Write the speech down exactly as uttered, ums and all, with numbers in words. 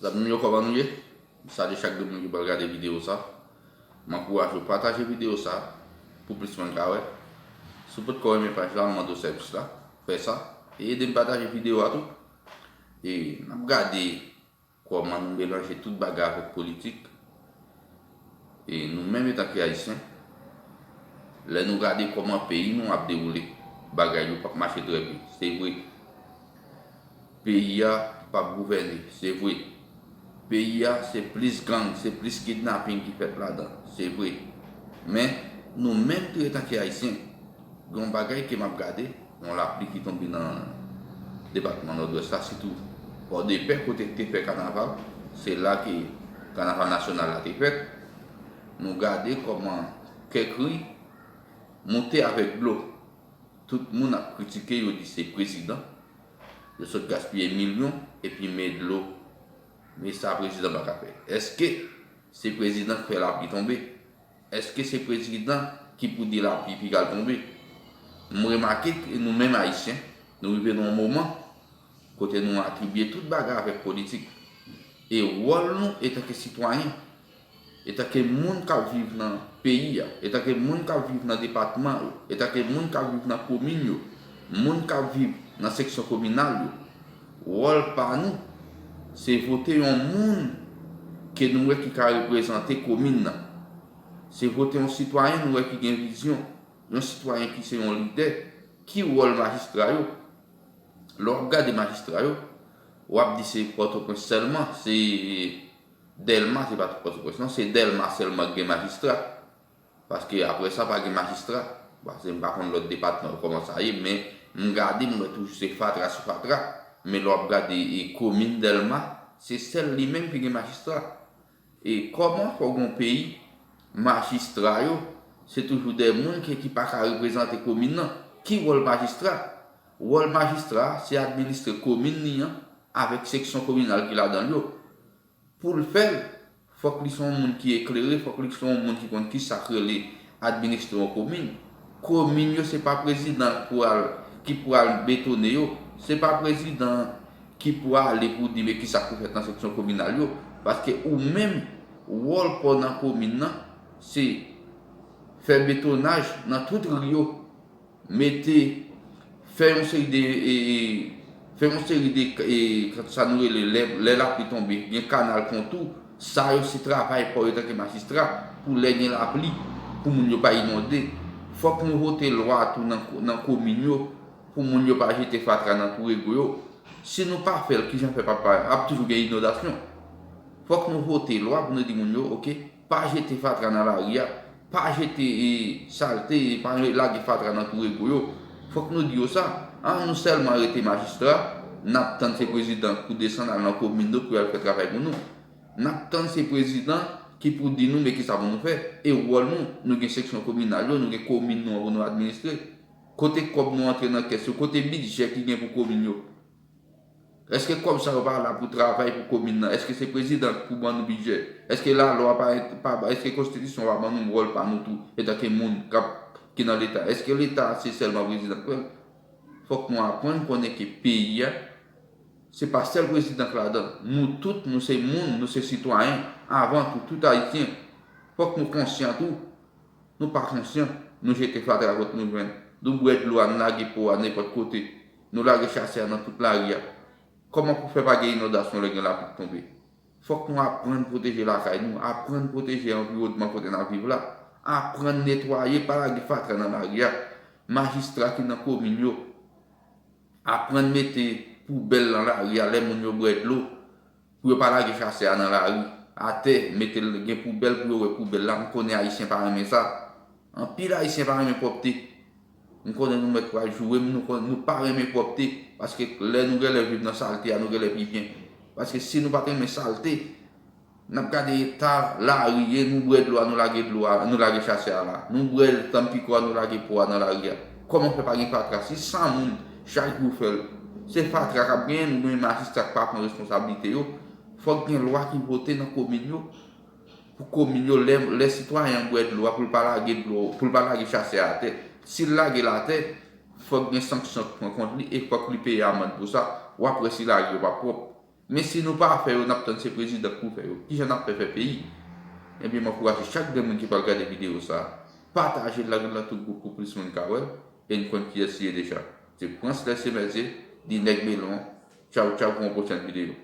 Zanmi m yo, kòman nou ye? M salye chak de moun ki pral gade videyo sa. M ankouraje w pataje videyo sa pou plis moun ka wè. Si w potko renmen paj la, m mande w sèvis la, fè sa. E ede m pataje videyo a tou. E n ap gade kòman nou melanje tout bagay avèk politik. E nou menm etanke Ayisyen, lè nou gade kòman peyi nou ap dewoule, bagay yo p ap mache trè byen. Se vre, peyi a p ap gouvène, se vre. Peyi a se plis gang, se plis kidnaping ki fèt ladan, se vre. Men, nou menm tou etanke Ayisyen, gen yon bagay ke m ap gade, yon lapli ki tonbe nan depatman Nòdwès la, sitou Pòdepè, kote k te fè kanaval, se la ke kanaval nasyonal la te fèt. Nou gade kòman kèk ri moute avèk dlo. Tout moun ap kritike, yo di se prezidan. Yo sot gaspiye milyon epi men dlo. Men sa prezidan pa ka fè. Èske se prezidan k fè lapli tonbe? Èske se prezidan ki pou di lapli pi pral tonbe? M remake ke nou menm Ayisyen, nou rive nan yon moman kote nou atribye tout bagay avèk politik. E wòl nou etanke sitwayen, etanke moun k ap viv nan peyi a, etanke moun k ap viv nan depatman yo, etanke moun k ap viv nan komin yo, moun k ap viv nan seksyon kominal yo, wòl pa nou, se vote yon moun ke nou wè ki ka reprezante komin nan. Se vote yon sitwayen nou wè ki gen vizyon, yon sitwayen ki se yon lidè. Ki wòl majistra yo? Lè w ap gade majistra yo, w ap di se Pòtoprens sèlman, se Dèlma, se pa Pòtoprens non, se Dèlma sèlman ki gen majistra. Paske apre sa, pa gen majistra. Paske m pa konn lòt depatman yo kòman sa ye, men m gade, m wè toujou se fatra sou fatra. Men lè w ap gade e komin Dèlma, se sèl li menm ki gen majistra. E kòman fè w gen yon peyi, majistra yo, se toujou de moun ki, ki pa ka reprezante komin nan? Ki wòl majistra? Wòl majistra, se administre komin li an avèk seksyon kominal ki ladan l yo. Pou l fè l, fòk li se yon moun ki eklere, fòk li se yon moun ki konn kisa k rele administre yon komin. Komin yo, se pa prezidan k pral, ki pral betone yo. Se pa prezidan ki pwale pou di men kisa k pou fèt nan seksyon kominal yo. Paske ou menm, wòl pa w nan komin nan, se fè betonaj nan tout ri yo, mete, fè yon seri de, e, e, fè yon seri de, e, sa nou rele, lè, lè lapli tonbe, gen kanal kontou, sa yo se travay pa w etanke majistra, pou lè gen lapli, pou moun yo pa inonde. Fòk nou vote lwa tou nan, nan komin yo, pou moun yo pa jete fatra nan twou rego yo. Si nou pa fè l, kijan fè pa, pa, ap toujou gen inondasyon? Fòk nou vote lwa pou nou di moun yo, oke, pa jete fatra nan lari a, pa jete, e, salte, e, pa lage fatra nan twou rego yo. Fòk nou di yo sa. An nou sèlman rete majistra, n ap tann se prezidan pou desann al nan komin nou pou y al fè travay pou nou. N ap tann se prezidan ki pou di nou men kisa pou nou fè. E wòl nou, nou gen seksyon kominal yo, nou gen komin nou an pou nou administre. Kote kòb nou antre nan kès yo? Kote bidjè ki gen pou komin yo? Èske kòb sa yo pa la pou travay pou komin nan? Èske se prezidan k pou ban nou bidjè? Èske lalwa pa, pa, èske konstitisyon pa ban nou wòl pa nou tou, etanke moun k ap, ki nan Leta? Èske Leta se sèlman prezidan k fè l? Fòk nou aprann konnen ke peyi a, se pa sèl prezidan k ladan. Nou tout, nou se moun, nou se sitwayen, avan tou, tout Ayisyen. Fòk nou konsyan tou. Nou pa konsyan, nou jete fatra kot nou jwenn. Nou bwè dlo a, nou lage po a nenpòt kote. Nou lage chasè a nan tout lari a. Kòman pou fè pa gen inondasyon lè gen lapli k tonbe? Fòk nou aprann pwoteje lakay nou, aprann pwoteje anviwònman kote n ap viv la, aprann netwaye, pa lage fatra nan lari a. Majistra ki nan komin yo, aprann mete poubèl nan lari a lè moun yo bwè dlo, pou yo pa lage chasè a nan lari, atè, mete l, gen poubèl pou yo wè poubèl la. M konnen Ayisyen pa renmen sa. Anpil Ayisyen pa renmen pwòpte. M konnen nou mèt pral joure m, nou konnen nou pa renmen pwòpte, paske lè nou genlè viv nan salte a, nou genlè pi byen. Paske si nou pa t renmen salte, n ap gade eta lari ye, nou bwè dlo a, nou lage dlo a, nou lage chasè a la. Nou bwè tanpiko a, nou lage po a nan lari a. Kòman fè pa gen fatra? Si san moun chak jou fè l, se fatra k ap genyen, nou gen majistra k pa pran responsablite yo. Fòk gen lwa ki vote nan komin yo, pou komin yo, lè, lè sitwayen an bwè dlo a, pou l pa lage dlo, pou l pa lage chasè a atè. Si l lage l atè, fòk gen sanksyon k pran kont li e fòk li peye amann pou sa. W ap wè si lari yo p ap pwòp. Men si nou pa fè yo, n ap tann se prezidan k pou fè yo. Kijan n ap fè fè peyi? Ebyen, m ankouraje chak grenn moun ki pral gade videyo sa a, pataje l, lage l nan tout gwoup pou plis moun ka wè l, e n konn kiyès li ye deja. Se Prince Lès Emerze, di nèg Belon, tchaw tchaw pou yon pwochèn videyo.